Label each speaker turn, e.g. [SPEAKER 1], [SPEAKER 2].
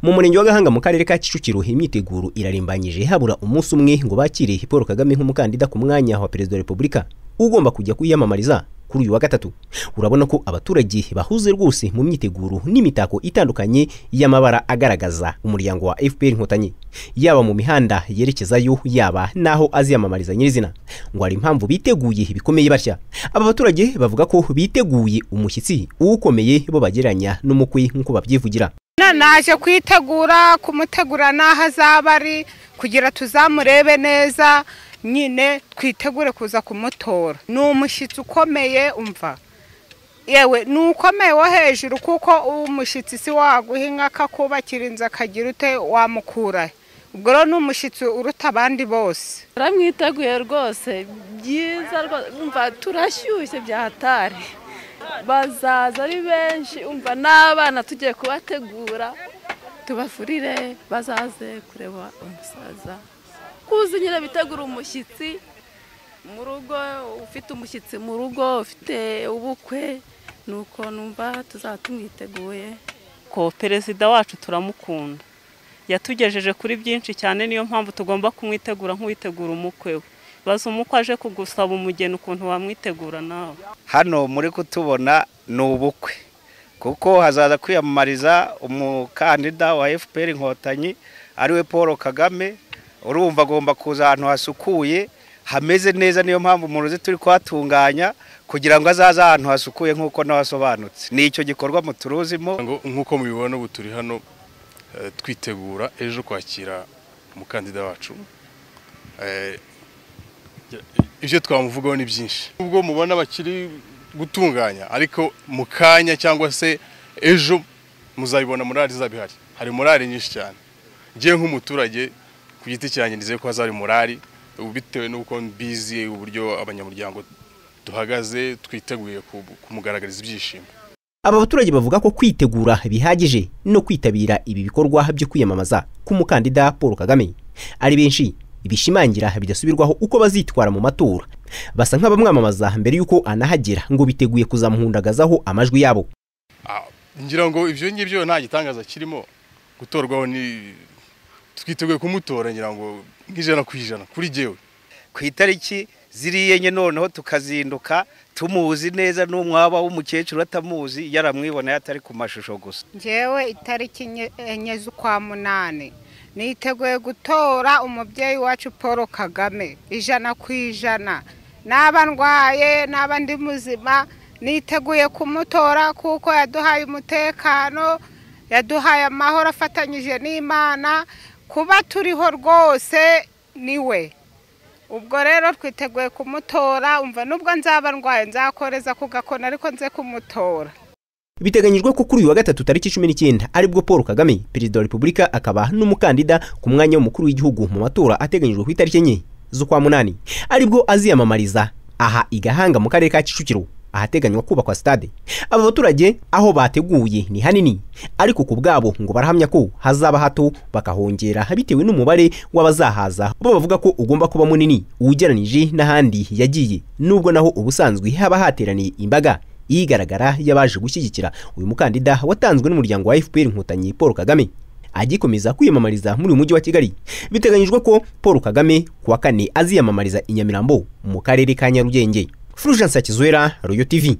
[SPEAKER 1] Mu murenge wa Gahanga mu karere ka Kicukiro imyiteguro irarimbanyije, habura umunsi umwe ngo bakire Paul Kagame nk'umukandida ku mwanya wa Perezida wa Repubulika ugomba kujya kwiyamamariza kuri uyu wa gatatu. Urabona ko abaturage bahuze rwose mu myiteguro n'imitako itandukanye y'amabara agaragaza umuryango wa FPR Inkotanyi, yaba mu mihanda yerekezayo, yaba naho aziyamamariza nyirizina. Ngo hari impamvu biteguye bikomeye batya. Aba baturage bavuga ko biteguye umushyitsi ukomeye bo bageranya n'umukwe nk'uko babyivugira.
[SPEAKER 2] Naje kwitegura kumutegura n'aho azaba ari kugira tuzamurebe neza, nyine twitegure kuza kumutora. Ni umushyitsi ukomeye, umva yewe ni ukomeye wo hejuru, kuko umushyitsi si waguha inka akakubakira inzu akagira ute wamukura. Ubwo rero ni umushyitsi uruta abandi bose.
[SPEAKER 3] Turamwiteguye rwose, byiza rwose, umva turashyushye bya hatari. Bazaza ari benshi, umva n'abana tugiye kubategura tubafurire, bazaze kureba umusaza. Kuzi nyine bitegura umushyitsi mu rugo, ufite umushyitsi mu rugo, ufite ubukwe, nuko numva tuzaba tumwiteguye.
[SPEAKER 4] Ko perezida wacu turamukunda, yatugejeje kuri byinshi cyane, niyo mpamvu tugomba kumwitegura nk'uwitegura umukwe we. Baza umukwe aje kugusaba umugeni ukuntu wamwitegura nawe.
[SPEAKER 5] Hano muri kutubona ni ubukwe, kuko hazaza kwiyamamariza umukandida wa FPR Inkotanyi ariwe Paul Kagame. Urumva agomba kuza ahantu hasukuye hameze neza, niyo mpamvu mu ruzi turi kuhatunganya kugira ngo azaze ahantu hasukuye nk'uko nabasobanutse. Ni icyo gikorwa muturuzimo.
[SPEAKER 6] Nk'uko mubibona ubu turi hano twitegura ejo kwakira umukandida wacu. Ibyo twamuvugaho ni byinshi, ubwo mubona bakiri gutunganya, ariko mu kanya cyangwa se ejo muzabibona morali izabihari. Hari morali nyinshi cyane. Ngiye nk'umuturage ku giti cyanjye nizeye ko hazari morali, bitewe n'uko mbizi uburyo abanyamuryango duhagaze twiteguye kumugaragariza ibyishimo.
[SPEAKER 1] Aba baturage bavuga ko kwitegura bihagije no kwitabira ibi bikorwa byo kwiyamamaza k'umukandida Paul Kagame ari benshi, ibishimangira bidasubirwaho uko bazitwara mu matora. Basa nk'abamwamamaza mbere yuko anahagera, ngo biteguye kuzamuhundagazaho amajwi yabo.
[SPEAKER 6] Ngira ngo ibyo ngibyo nta gitangaza kirimo, gutorwaho ni twiteguye kumutora, ngira ngo 100% kuri jewe.
[SPEAKER 5] Ku itariki ziriye nye noneho tukazinduka tumuzi neza, n'umwaba w'umukecuru atamuzi yaramwibona atari ku mashusho gusa.
[SPEAKER 2] Njyewe itariki 4 z'ukwa 8 niteguye gutora umubyeyi wacu Paul Kagame 100%. Naba ndwaye naba ndi muzima niteguye kumutora, kuko yaduhaye umutekano, yaduhaye amahoro afatanyije n'Imana. Kuba turiho rwose niwe. Ubwo rero twiteguye kumutora, umva nubwo nzaba ndwaye nzakoreza ku gakona ariko nze kumutora.
[SPEAKER 1] Biteganyijwe ko kuri uyu wa gatatu tariki 19 aribwo Paul Kagame Perezida wa Repubulika akaba n'umukandida ku mwanya w'umukuru w'igihugu mu matora ateganyijwe ku itariki 4 z'ukwa 8 aribwo aziyamamariza aha i Gahanga mu karere ka Kicukiro ahateganywa kubakwa stade. Aba baturage aho bateguye ni hanini, ariko ku bwabo ngo barahamya ko hazaba hato bakahongera bitewe n'umubare w'abazahaza. Bo bavuga ko ugomba kuba munini ugeranije n'ahandi yagiye, nubwo naho ubusanzwe haba hateraniye imbaga igaragara yabaje gushyigikira uyu mukandida watanzwe n'umuryango wa FPR Inkotanyi Paul Kagame agikomeza kwiyamamariza muri uyu mujyi wa Kigali. Biteganyijwe ko Paul Kagame kuwa kane aziyamamariza i Nyamirambo mu karere ka Nyarugenge. Fulgence Hakizwera, Royal TV.